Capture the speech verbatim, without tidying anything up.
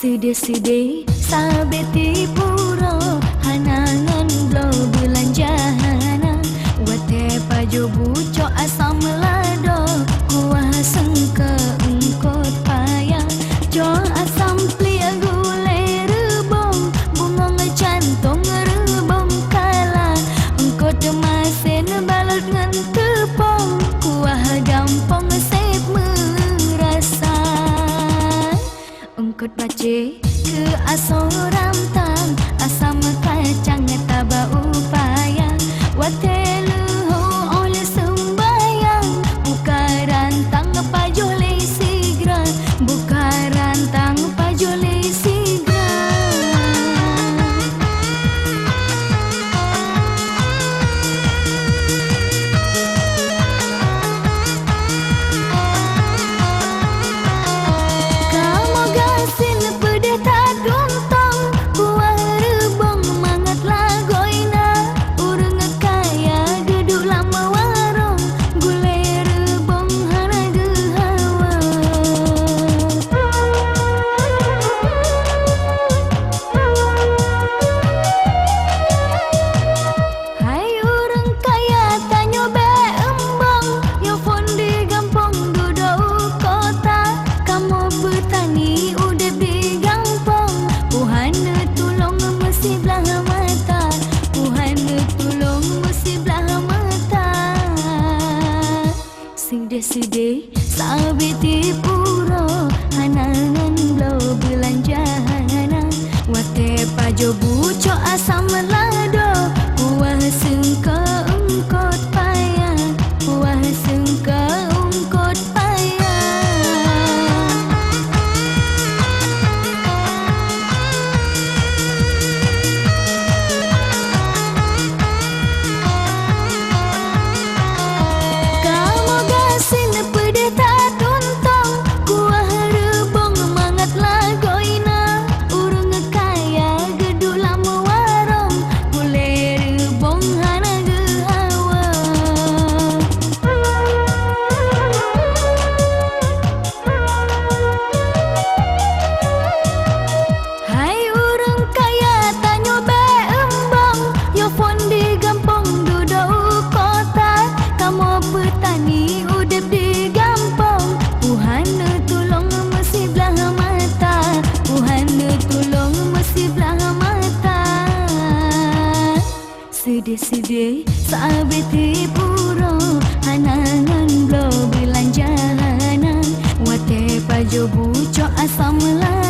Seudeh-seudeh sabé tipu droe, hana ngon bloe beulanja hana. Watée pajoh bucok asam lado, kuah seungke eungkot paya. Cok asam pliek gulée reubong, bungong cantong reubong kala. Eungkot masen balot ngon teupông, kuah gampông sép meurasa. Eungkot pacé keu asoe rantang, asam kacang taba upaya. Watée leuhô óh lheueh seumbahyang, buka rantang pajoh lé sigra, buka rantang pajoh lé sigra. Kamoe gasien peudeh that untông, kuah reubông mangat lagoina. Ureuëng kaya geuduek lam warông, gulée reubông hana geuhawa. Hai ureuëng kaya, tanyoe bék eumbông, nyoe phon di gampông dudoe u kota. Kamoe peutani udeb di gampông, Tuhan neutulông meusiblaih mata, Tuhan neutulông meusiblaih mata. Seudeh-seudeh sabé tipu droe, hana ngon bloe beulanja hana. Watée pajoh bucok asam lado, kuah seungke eungkot paya, kuah seungke eungkot paya. Kamoe gasien peudeh that untông, kuah reubông mangat lagoina. Ureuëng kaya geuduek lam warông, gulée reubông hana geuhawa. Hai ureuëng kaya, tanyoe bék eumbông, nyoe phon di gampông dudoe u kota. Kamoe peutani udeb di gampông, Tuhan neutulông meusiblaih mata, Tuhan neutulông meusiblaih mata. Seudeh-seudeh sabé tipu droe, hana ngon bloe beulanja hana. Watée pajoh bucok asam la